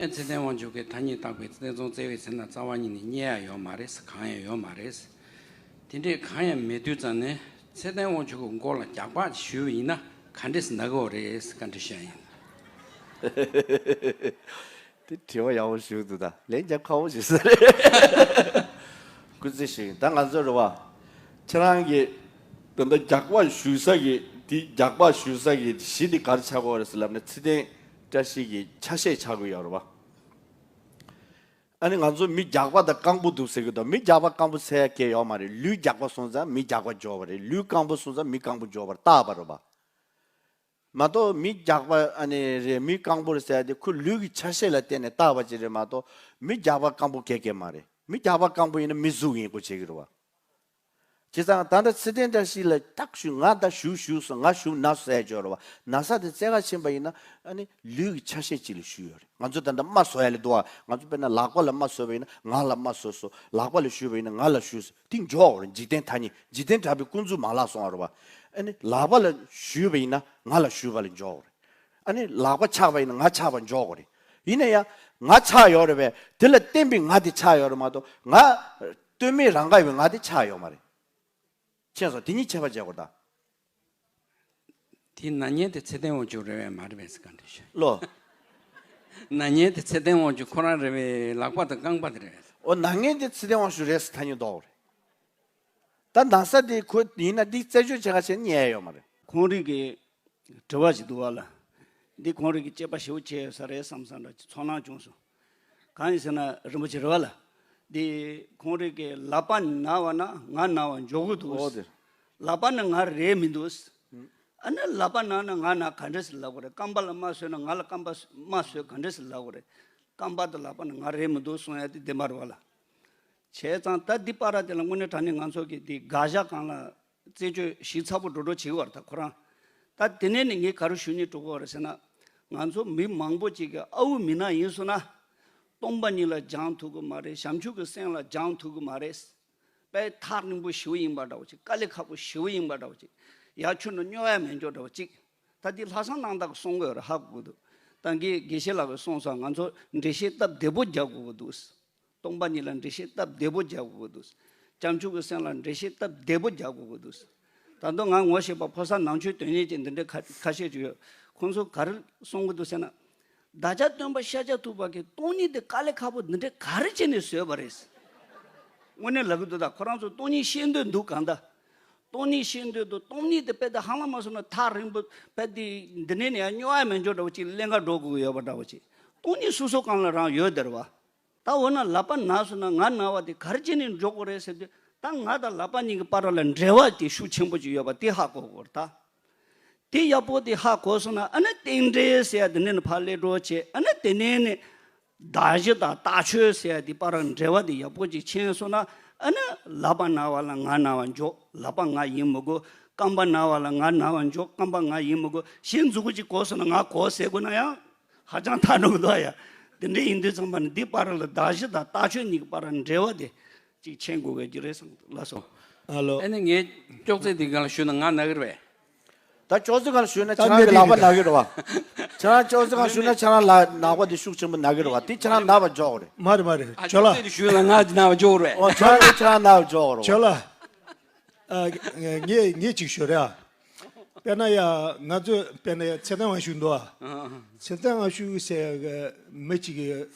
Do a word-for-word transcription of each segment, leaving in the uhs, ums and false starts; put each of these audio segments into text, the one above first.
ཚེ་བརྟན་དབང་ཕྱུག་གིས་ཐ་སྙད་བཏགས་པའི་བསྟན་སྲུང་བརྩེ་བའི་ཚལ་ན་རྩ་བ་ཉིད་ནས་རྙེད་ཡ་ཡོད་མ་རེད། གང་ཡང་ཡོད་མ་རེད། དེ་འདྲས་གང་ཡང་མེད་དུས་ཙང་ནས་ཚེ་བརྟན་དབང་ཕྱུག་གི་མགོ་ལ་རྒྱག་པ་གཞུས་པ་ཡིན་ན་ག་འདྲས་ན་གི་ཡོད་རེད། བཀའ་འདྲི་ཞུ་ཡ་ཡིན། དེ་དྲི་བ་ཡག་པོ་ཞིག་འདུག་ད་ལན་རྒྱག་ཁག་པོ་ཞིག་ས་རེད། སྐུ་རྩེད་ཞིག་ད་ང་ཚོ་རེད་བ། ཁྱེད་རང་གི་ད་ལྟ་རྒྱག་པ་གཞུ་ས་གི་དེ་རྒྱག་པ་གཞུ་ས་གི་གཞི་དེ་ག་རེ་ཆགས་ཀྱི་ཡོད་རེད་ཟེར་ལབ་ན་ཚེ་བརྟན་བཀྲ་ཤིས་ཀྱི་ཆ་ཤས་ཆགས་ཀྱི་ཡོད་རེད་བ། ཨ་ནི་ང་ཚོ་མི་རྒྱགས་པ་དང་རྐང་པོ་འདུག་ཟེར་གི་འདུག་མི་རྒྱགས་པ་རྐང་པོ་ཟེར་ཡ་གང་ཡང་ཡོད་མ་རེད། ལུས་རྒྱགས་པ་སོང་ཙང་མི་རྒྱགས་པ་འཇོག་པ་རེད། ལུས་རྐང་པོ་སོང་ཙང་མི་རྐང་པོ་འཇོག་པར་བཏགས་པ་རེད་པ། མ་གཏོགས་མི་རྒྱགས་པ་ཨ་ནི་རེད། མི་རྐང་པོ་རེད་ཟེར་ཡ་དེ་ཁོ་ལུས་ཀྱི་ཆ་ཤས་ལ་བརྟེན་ནས་བཏགས་པ་ཅིག་རེད་མ་གཏོགས་མི་རྒྱགས་པ་རྐང་པོ་གང་ཡང་མ་རེད། མི་རྒྱགས་པ་རྐང་པོ་ཡིན་ན་མི་གཟུགས་ཡིན་དགོས་བྱེད་ཀྱི་རེད་པ། བྱས་ཙང་ད་ལྟ་ཚེ་བརྟན་བཀྲ་ཤིས་ལ་ཏག་ཞུ་ང་ད་ཞུ་ཞུ་སོང་ང་ཞུ་ན་ཟེར་ཡ་ཅིག་ཡོད་རེད་པ། ན་ས་དེ་རྩེད་གར་ཕྱིན་པ་ཡིན་ན་ཨ་ནི་ལུས་ཀྱི་ཆ་ཤས་ཅིག་ལ་ཞུ་ཡོད་རེད། ང་ཚོ་ད་ལྟ་རྨ་བཟོ་ཡ་ལ་འདུག་པ། ང་ཚོ་དཔེར་ན་ལག་པ་ལ་རྨ་བཟོས་པ་ཡིན་ན་ང་ལ་རྨ་བཟོས་སོང་། ལག་པ་ལ་གཞུས་པ་ཡིན་ན་ང་ལ་གཞུས་སོང་། དེ་འཇོག་པ་རེད། འཇིག་རྟེན་ཐ་སྙད་འཇིག་རྟེན་གྲགས་པའི་ཀུན་རྫོབ་མ་ལག་སོང་བ་རེད་པ། ཨ་ནི་ལག་པ་ལ་གཞུས་པ་ཡིན་ན་ང་ལ་གཞུས་པ་ལ་འཇོག་པ་རེད། ཨ་ནི་ལག་པ་ཆག་པ་ཡིན་ན་ང་ཆག་པ་འཇོག་པ་རེད། ཡིན་ན་ཡང་ང་ཆག་ཡོད་རེད་པས། དེ་ལ་བརྟེན་པའི་ང་དེ་ཆག་ཡོད་རེད་མ་གཏོགས་ང་ལྟོས་མེད་རང་ག་ཡོད་པའི་ང་དེ་ཆག་ཡོད་མ་རེད། མཁྱེན་སོང་། དེ་གཉིས་ཁྱད་པར་འབྱེད་དགོས་ད། དེའི་ན་མཁན་དེ་ཚེ་བརྟན་དབང་ཕྱུག་རེད་པས་མ་རེད་པས་ཟེར་ག་འདྲ་ཞིག་ལོ། ན་མཁན་དེ་ཚེ་བརྟན་དབང་ཕྱུག་ཁོ་རང་རེད་པས། ལག་པ་དང་རྐང་པ་དེ་རེད་པས། འོ་ན་མཁན་དེ་ཚེ་བརྟན་དབང་ཕྱུག་རེད་ཟེར་ཐ་སྙད་འདོགས་རེད། ད་ན་ས་དེ་ཁོ་ཡིན་ན་འདི་རྩད་གཅོད་བྱེད་ག་བྱེད་ཉན་ཡ་ཡོད་མ་རེད། ཁོང་རང་གི་དྲི་བ་ཞིག་འདུག་པ་ལ། འདི་ཁོང་རང་གི་དཔྱད་པ་ཞེ་པོ་བྱས་ཡོད་ས་རེད་བསམ་བསམ་འདྲ་ཅིག་ཚོར་སྣང་བྱུང་སོང་། གང་ཡིན་ཟེར་ན་རིན་པོ་ཆེ་རེད་པ་ལ། འདི་ཁོང་རང་གི་ལག་པ་ན་བ་ན་ང་ན་བ་འཇོག་གི་འདུག་འོ་དེ། ལག་པ་ན་ང་རེད་མི་འདུག་ཨ་ནི་ལག་པ་ན་ན་ང་ན་ག་འདྲ་ཟེར་ལབ་དགོས་རེད། རྐང་པ་ལ་རྨ་བཟོས་ན་ང་ལ་རྐང་པ་རྨ་བཟོས་ག་འདྲ་ཟེར་ལབ་དགོས་རེད། རྐང་པ་དང་ལག་པ་ན་ང་རེད་མི་འདུག་གསུང་ཡ་དེ་བདེན་པ་རེད་པ་ལ། བྱས་ཙང་ད་འདི་པར་དེ་ལ་དངོས་གནས་དྲང་གནས་ང་ཚོ་གི་འདི་དགག་བཞག་སྒང་ལ་རྩད་གཅོད་ཞིབ་ཚགས་པོ་འགྲོ་འགྲོ་བྱེད་ཀྱི་ཡོད་རེད་ད་ཁོ་རང་། ད་དེ་ནས་ནི་ངས་ག་རེ་ཞུ་སྙིང་བྲོ་གི་ཡོད་རེད་ཟེར་ན། ང་ཚོ་མི་མང་པོ་ཅིག་གི་ཨ་འུ་མི་ནག་ཡིན་སོང་ན། སྟོང་པ་ཉིད་ལ་སྦྱང་ཐུབ་ཀྱི་མ་རེད། བྱང་ཆུབ་ཀྱི་སེམས་ལ་སྦྱང་ཐུབ་ཀྱི་མ་རེད། དཔེ་ཐག་རིང་པོ་ཞེ་པོ་ཡིན་པ་འདྲ་བོ་ཅིག་དཀའ་ལས་ཁག་པོ་ཞེ་པོ་ཡིན་པ་འདྲ་བོ་ཅིག་ཡར་ཆུ་ནང་སྙོག་ཡ་མེད་འཇོག་འདྲ་བོ་ཅིག་ད་འདི་ལྷག་བསམ་རྣམ་དག་གིས་གསུང་གི་ཡོད་རེད། ཧ་གོ་གི་འདུག་ད་གིན་དགེ་བཤེས་ལགས་ཀྱིས་གསུངས་སོང་། ང་ཚོ་འགྲེལ་བཤད་སྟབས་བདེ་པོ་རྒྱག་དགོས་ཀྱི་འདུག་སྟོང་པ་ཉིད་ལ་འགྲེལ་བཤད་སྟབས་བདེ་པོ་རྒྱག་དགོས་ཀྱི་འདུག་བྱང་ཆུབ་ཀྱི་སེམས་ལ་འགྲེལ་བཤད་སྟབས་བདེ་པོ་རྒྱག་དགོས་ཀྱི་འདུག་ད་དུང་ང་ངོ་ཤེས་པ་ཕོ་གསར་ནང་ཆོས་དོན་གཉེར་ཅན་འདི་འདྲའི་ཁ་ཁ་ཤས་ཅིག་ཡོད། ཁོང་ཚོ་ག་རེ་གསུང་གི་འདུག་ཟེར་ན། བདག་ཅག་སྟོན་པ་ཤཱཀྱ་ཐུབ་པ་གིས་སྟོང་ཉིད་དེ་དཀའ་ལས་ཁག་པོ་འདི་འདྲའི་ག་རེ་བྱས་ནས་བཟོས་པ་རེད། དངོས་གནས་ལབ་གི་འདུག་ད་ཁོ་རང་ཚོ་སྟོང་ཉིད་ཤེས་འདོད་འདུག་གང་ལྟར། སྟོང་ཉིད་ཤེས་འདོད་འདུག་སྟོང་ཉིད་དེ་དཔེ་དེ་ཧ་ལམ་མ་སོང་ན་ཐག་རིང་པོ་དཔེ་དེ་འདི་ནས་ནས་ཡང་སྙོག་ཡ་མེད་འཇོག་འདྲ་བོ་ཅིག་ཀླན་ཀ་འགྲོ་དགོས་ཀྱི་ཡོད་པ་འདྲ་བོ་ཅིག་སྟོང་ཉིད་སོ་སོ་སྒང་ལ་རང་ཡོད་དེ་རེད་བ། ད་འོ་ན་ལག་པ་ན་སོང་ན་ང་ན་བ་དེ་ག་རེ་བྱས་ནས་འཇོག་དགོས་རེད་ཟེར་དུས་ད་ང་དང་ལག་པ་གཉིས་ཀྱི་བར་ལ་འབྲེལ་བ་དེ་ཤུགས་ཆེན་པོ་ཅིག་ཡོད་པ་དེ་ཧ་གོ་དགོས་རེད་ད། དེ་ཡག་པོ་དེ་ཧ་གོ་སོང་ན་ཨ་ནི་རྟེན་འབྲེལ་ཟེར་ཡ་དེ་ནས་ནི་ཕར་སླེབས་འགྲོ་བྱེད། ཨ་ནི་དེ་ནས་ནི་གདགས་གཞི་དང་རྟགས་ཆོས་ཟེར་ཡ་དེ་བར་འབྲེལ་བ་དེ་ཡག་པོ་ཅིག་མཁྱེན་སོང་ན་ཨ་ནི་ལག་པ་ན་བ་ལ་ང་ན་བ་འཇོག་ལག་པ་ང་ཡིན་མི་དགོས། རྐང་པ་ན་བ་ལ་ང་ན་བ་འཇོག་རྐང་པ་ང་ཡིན་མི་དགོས། གཞི་མཛུབ་གུ་ཅིག་གོག་སོང་ན་ང་གོག་ཟེར་དགོས་ན་ཡང་ཧ་ཅང་ཐག་འགྲོ་གི་འདུག་ཨ་ཡ། དེ་འདྲ་ཡིན་དུས་ཙམ་པ་ནི་འདི་བར་ལ་གདགས་གཞི་དང་རྟགས་ཆོས་གཉིས་ཀྱི་བར་འབྲེལ་བ་དེ་ཅིག་མཁྱེན་དགོས་ཀྱི་རེད་བསམ་གི་འདུག་ལགས་སོ། ཨ་ལོ། ཨ་ནི་ངས་ཅོག་ཙེ་འདི་སྒང་ལ་ཞུས་ན་ང་ན་གི་རེད་པས། ད་ཅོག་ཙེ་སྒང་ལ་ཞུས་ན་ད་ཁྱེད་རང་གི་ལག་པ་ན་གི་རེད་པ། ཁྱེད་རང་ཅོག་ཙེ་སྒང་ཞུས་ན་ཁྱེད་རང་ལ་ནག་པ་འདི་ཤུགས་ཆེན་པོ་ན་གི་རེད་པ། དེ་ཁྱེད་རང་ན་བ་འཇོག་རེད། མ་རེད་མ་རེད། ཨ་ཇོ་ཅོག་ལགས། ཙེ་འདི་ཞུས་ན་ང་ན་བ་འཇོག་རེད། ཨོ་ཁྱེད་རང་ཁྱེད་རང་ན་བ་འཇོག་རེད། ཇོ་ལགས། ཨ་ངས་ངས་ཅིག་ཞུ་རེད་ཨ། དཔེར་ན་ཡ་ང་ཚོས་དཔེར་ན་ཡ་ཚེ་བརྟན་དབང་ཕྱུག་འདུག་ཨ། ཚེ་བརྟན་དབང་ཕྱུག་ཟེར་གི་མི་གཅིག་གི་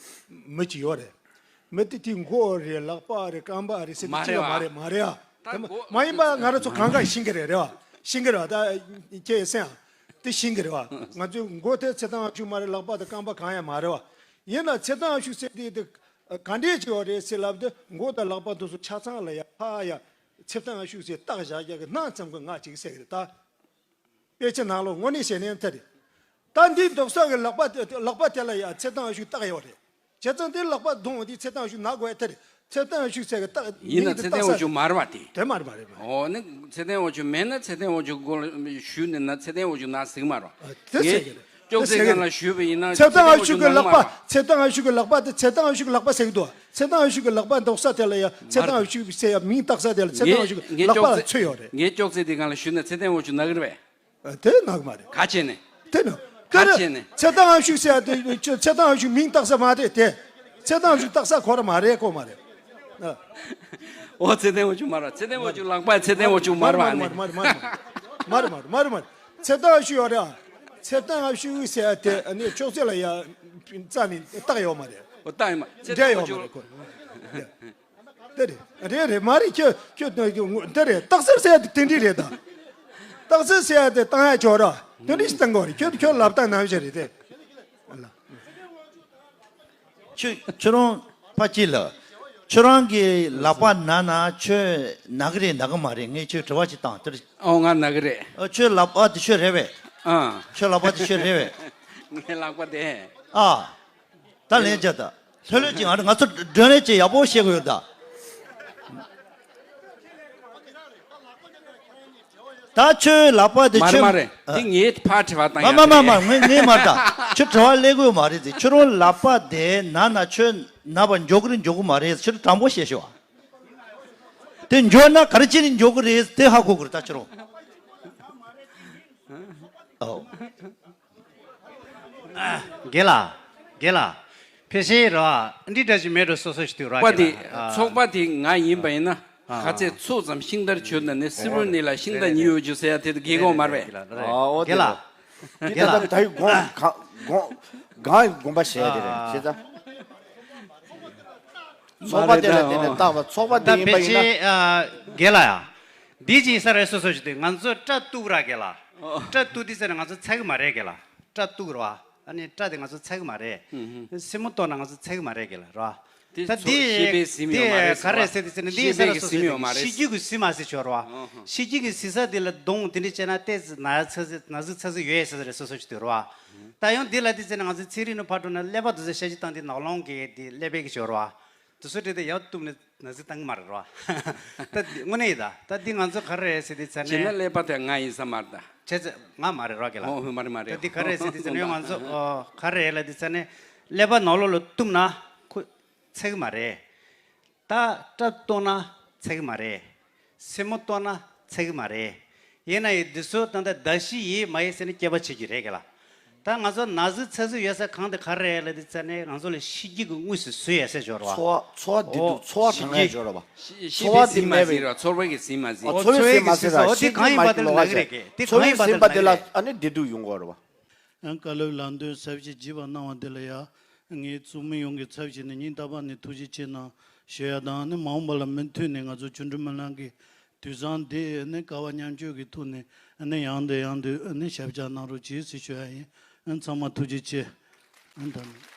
མི་གཅིག་ཡོད་རེད། མི་དེ་དེའི་མགོ་རེད། ལག་པ་རེད། རྐང་པ་རེད་ཟེར་དེ་མ་གཅིག་རེད་ལ་མ་བ། རེད་མ་རེད་ཨ། ད་དེ་མ་མགོ་མ་ཡིན་པ་ང་རང་ཚོ་གང་ག་ཤེས་གི་རེད་རེད་བ། ཤེས་གི་རེད་བ། ད་ཁྱེད་ཡི་སེམས་ཨ། དེ་ཤེས་གི་རེད་བ། ང་ཚོའི་མགོ་དེ་ཚེ་བརྟན་དབང་ཕྱུག་མ་རེད། ལག་པ་དང་རྐང་པ་གང་ཡང་མ་རེད་བ། ཡིན་ན་ཚེ་བརྟན་དབང་ཕྱུག་ཟེར་དེ་དེ་ག་འདྲས་ཅིག་ཡོད་རེད་ཟེར་ལབ་དུས་མགོ་དང་ལག་པ་དེ་ཚོ་ཆ་ཚང་ལ་ཡ་ཕ་ཡ་ཚེ་བརྟན་དབང་ཕྱུག་ཟེར་བཏགས་བཞག་རྒྱག་གི་སྣང་ཙམ་གི་ང་ཅིག་ཟེར་གི་རེད་ད། དཔེ་ཆ་ནང་ལོགས་དངོས་གནས་ཟེར་ནའི་དེ་རེད། ད་འདི་རྡོག་ས་གི་ལག་པ་དེ་ལག་པ་དེ་ལ་ཡ་ཚེ་བརྟན་དབང་ཕྱུག་བཏགས་ཡོད་རེད། བྱས་ཙང་དེ་ལག་པ་རྡུང་བ་དེ་ཚེ་བརྟན་དབང་ཕྱུག་ན་དགོས་ཡ་དེ་རེད། ཚེ་བརྟན་དབང་ཕྱུག་ཟེར་གི་བཏགས་ཡིན་ན་མིང་དེ་ཚེ་བརྟན་བཏགས་ས་དབང་ཕྱུག་མ་རེད་པ་དེ། དེ་མ་རེད་མ་རེད་མ་རེད། འོ་ནི་ཚེ་བརྟན་དབང་ཕྱུག་མེད་ན་ཚེ་བརྟན་དབང་ཕྱུག་མགོ་ལ་ཞུས་ནས་ན་ཚེ་བརྟན་དབང་ཕྱུག་ན་ཟིག་མ་རེད། ཨ་དེ་ཟེར་གི་རེད། ཅོག་ཙེ་སྒང་ལ་ཞུས་པ་ཡིན་ན་ཚེ་བརྟན་དབང་ཕྱུག་གི་ལག་པ། ཚེ་བརྟན་དབང་ཕྱུག་གི་ལག་པ་དེ་ཚེ་བརྟན་དབང་ཕྱུག་གི་ལག་པ་ཟེར་གི་འདུག་ཚེ་བརྟན་དབང་ཕྱུག་གི་ལག་པ་རྡོག་ས་དེ་ལ་ཡ་ཚེ་བརྟན་དབང་ཕྱུག་ཟེར་ཡ་མིང་བཏགས་ས་དེ་ལ་ཚེ་བརྟན་དབང་ཕྱུག་གི་ལག་པ་ལ་ཚོད་ཡོད་རེད། ངས་ཅོག་ཙེ་དེ་སྒང་ལ་ཞུས་ན་ཚེ་བརྟན་དབང་ཕྱུག་ན་གི་རེད་པས། དེ་ནག་མ་རེད། ག་བྱས་ནས། དེ་ནི་ ག་རེ་བྱས་ནས། ཚེ་བརྟན་དབང་ཕྱུག་ཟེར་ཡ་དེ་ཚེ་བརྟན་དབང་ཕྱུག་མིང་བཏགས་ས་མ་རེད་དེ། ཚེ་བརྟན་དབང་ཕྱུག་བཏགས་ས་ཁོ་ར་མ་རེད། ཁོ་མ་རེད། ཨ། འོ་ཚེ་བརྟན་དབང་ཕྱུག་མ་རེད། ཚེ་བརྟན་དབང་ཕྱུག་ལག་པ་ཚེ་བརྟན་དབང་ཕྱུག་མ་རེད་པ། ཨ་ནི་མ་རེད་མ་རེད་མ་རེད། ཚེ་བརྟན་དབང་ཕྱུག་ཡོད་རེད། ཨ། ཚེ་བརྟན་དབང་ཕྱུག་ཟེར་ཡ་དེ་ཨ་ནི་ཅོག་ཙེ་ལ་ཡ་རྩ་ནས་བཏགས་ཡོད་མ་རེད། འོ་བཏགས་ཡོད་མ་ཚེ་བརྟན་འབྲེལ་ཡོད་མ་རེད། ཁོ་དེ་རེད། རེད་རེད། མ་རེད། ཁྱོད་ཁྱོད་དེ་རེད། རྟགས་གསལ་ཟེར་ཡ་དེ་དེ་འདྲ་རེད་ད། རྟགས་གསལ་ཟེར་ཡ་དེ་བཏང་ཡ་ཅོག་ར་དེ་འདྲ་ཞིག་བཏང་དགོས་རེད། ཁྱོད་ཁྱོད་ལབ་སྟངས་ནང་བཞིན་རེད་དེ། ཁྱོད་ཁྱོད་རང་ཕ་སྐྱིད་ལགས། ཁྱོད་རང་གི་ལག་པ་ན་ན་ཁྱོད་ན་གི་རེད་ན་གི་མ་རེད། ངས་ཁྱོད་དྲི་བ་ཅིག་བཏང་དེར། ཨོ་ང་ན་གི་རེད། ཨ། ཁྱོད་ལག་པ་དེ་ཁྱོད་རེད་པས། ཨ། ཁྱོད་ལག་པ་དེ་ཁྱོད་རེད་པས། ངའི་ལག་པ་དེ། ཨ། ད་ལན་བརྒྱབ་ད། ལྷོད་ལྷོད་ཅིག་ང་ང་ཚོ་སྒྲོན་རེ་ཅིག་ཡག་པོ་བཤད་དགོས་ཡོད་ད། ད་ཁྱོད་ལག་པ་དེ་མ་རེད་ཁྱོད་མ་རེད། ཨ། དེ་ངའི་ཕར་དྲི་བ་བཏང་མ་ཡ་མ་མ་མ་དེ་ངས་ངས་མ་རེད་ད། ཁྱོད་དྲི་བ་སླེབས་དགོས་མ་རེད་དེ། ཁྱོད་རང་ལག་པ་དེ་ན་ན་ཁྱོད་ན་བ་མགྱོགས་ཀི་རེད་མགྱོགས་ཀི་མ་རེད། ཁྱོད་དྲང་པོ་བཤད་ཤོག་ཨ། དེ་མགྱོགས་ན་ག་རེ་བྱས་ནས་མགྱོགས་ཀི་རེད་དེ་ཧ་གོ་དགོས་རེད་ད་ཁྱོད་རང་། ཨོ། རྒན་ལགས། རྒན་ལགས། ཕལ་ཆེར་རོ། འདི་འདྲ་ཞིག་མེད་འགྲོ་སོ་སོ་ཞིག་འདུག་ར་པ་དེ་རྒན་ལགས། ཚོགས་པ་དེ་ང་ཡིན་པ་ཡིན་ན། ཨ། ག་ཚད་ཚོགས་ཙམ་ཤིང་རྟར་བྱོན་ད་ནི་སི་རུ་ནི་ལ་ཤིང་རྟ་ཉི་ཡོད་རྒྱུ་ཟེར་ཡ་དེ་དགེ་གོང་མ་རེད། ཨོ་རྒན་ལགས། འདི་ད་ལྟ་ད་ཡི་དགོངས་གང་དགོངས་གང་ཡི་དགོངས་པ་བཞེས་ཏེ་རེད་བྱས་ཙང་། ཚོགས་པ་དེ་ལ་བརྟེན་ནས་བཏགས་པ་ཚོགས་པ་དེ་ཡིན་པ་ཡིན་ན། རྒན་ལགས་ཡ། འདི་ཅི་ཡིན་ས་རེད་སོ་སོ་ཞིག་འདུག་ང་ཚོ་སྐྲ་གཏུག་ར་རྒན་ལགས། སྐྲ་གཏུག་དུས་ཙམ་ནས་ང་ཚོ་ཚད་གི་མ་རེད་རྒན་ལགས། སྐྲ་གཏུག་ར་བ། ཨ་ནི་སྐྲ་དེ་ང་ཚོ་ཚད་གི་མ་རེད། སེན་མོ་གཏོང་ན་ང་ཚོ་ཚད་གི་མ་རེད་རྒན་ལགས་ར་བ། དེ་ད་ཚོ་ཤེས་པའི་ཟིན་ཡོད་མ་རེད་ཟེར་བ། ག་རེ་ཟེར་དུས་ཙམ་ནས་འདི་ཡིན་ས་རེད་སོ་སོ་ཞིག་འདུག་ཤེས་པའི་གི་ཟིན་ཡོད་མ་རེད། ཤེས་རྒྱུད་ཀྱི་ཟིན་མ་ཟིན་ཆོག་ར་བ། ཤེས་རྒྱུད་ཀྱི་ཟིན་ས་དེ་ལ་གདོང་དེ་འདྲ་བྱས་ན་ཏོག་ཙམ་ན་ཚ་ན་ཟུག་ཚ་ཟུག་ཡོད་ཡ་ས་རེད་སོ་སོ་ཞིག་འདུག་ར་བ། ད་ཡང་འདི་ལ་དུས་ཙམ་ནས་ང་ཚོ་ཚན་རིག་ནས་ཕར་འགྲོ་ན་ཀླད་པ་དུས་ཚོད་ཤ་གཅིག་བཏང་དེ་ནག་ལོང་གི་དེ་ཀླད་པའི་གི་ཞོར་བ། དུས་ཚོད་དེ་དེ་ཡག་གཏུབ་ནས་ན་ཟུག་བཏང་གི་མ་རེད་རོ། ད་དེ་དངོས་གནས་ཡིན་ད། ད་འདི་ང་ཚོ་ག་རེ་རེད་ཟེར་དུས་ཙམ་ནས། བྱས་ན་ཀླད་པ་དེ་ང་ཡིན་ས་མ་རེད་ད། བྱས་ཙང་ང་མ་རེད་རོ་རྒན་ལགས། ཨོ་མ་རེད་མ་རེད། ད་འདི་ག་རེ་རེད་ཟེར་དུས་ཙམ་ནས་ང་ཚོ་ཨོ་ག་རེ་རེད་ལབ་དུས་ཙམ་ནས་ཀླད་པ་ནག་ལོང་ལ་གཏུབ་ན་ཁོ་ཚད་གི་མ་རེད། ད་སྐྲ་གཏོང་ན་ཚད་གི་མ་རེད། སེན་མོ་གཏོང་ན་ཚད་གི་མ་རེད། ཡིན་ན་ཡང་འདི་ཚོ་ད་ལྟ་ཟླ་བཞི་ཡས་མ་ཡས་ཟེར་ནས་སྐྱེལ་པ་བྱེད་རྒྱུ་རེད་ག་ལ། ད་ང་ཚོ་ན་ཟུག་ཚ་ཟུག་ཡོད་ས་གང་དེ་ག་རེ་རེད་ལབ་དུས་ཙམ་ནས་ང་ཚོ་ལ་ཤི་རྒྱུ་གི་དངོས་སུ་བཟོས་ཡོད་ས་སྦྱོར་བ། ཚོར་བ་ཚོར་བ་བདེ་སྡུག་ཚོར་བ་གང་ཡང་སྦྱོར་བ། ཤི་ཤི་བའི་ཟིན་མ་ཟིན་ར་ཚོར་བ་གི་ཟིན་མ་ཟིན། ཨོ་ཚོར་བའི་ཟིན་མ་ཟིན་ར་ཤི་རྒྱུ་གི་ལོག་ཆ་ཚོར་བའི་ཟིན་པ་དེ་ལ་ཨ་ནི་བདེ་སྡུག་ཡོང་གི་རེད་བ། ཡང་བཀའ་སློབ་ལམ་སྟོན་ཚབ་ཞིབ་བགྱིས་པ་གནང་བ་འདི་ལ་ཡང་ངས་ཚོགས་མི་ཡོངས་ཀྱི་ཚབ་བྱས་ནས་སྙིང་ཐག་པ་ནས་ཐུགས་རྗེ་ཆེ་གནང་ཞུ་ཡ་དང་ནི་མ་འོངས་པ་ལ་མུ་མཐུད་ནས་ང་ཚོ་ཆོ་འཕྲུལ་སྨོན་ལམ་གྱི་དུས་བཟང་འདི་ནི་དཀའ་བ་མཉམ་སྤྱོད་ཀྱི་ཐོག་ནས་ནི་ཡང་དུ་ཡང་དུ་ནི་ཞབས་བཅགས་གནང་རོགས་གྱིས་ཟེར་ཞུ་ཡ་ཡིན། ཚང་མ་ཐུགས་རྗེ་ཆེ། ཨ་ད།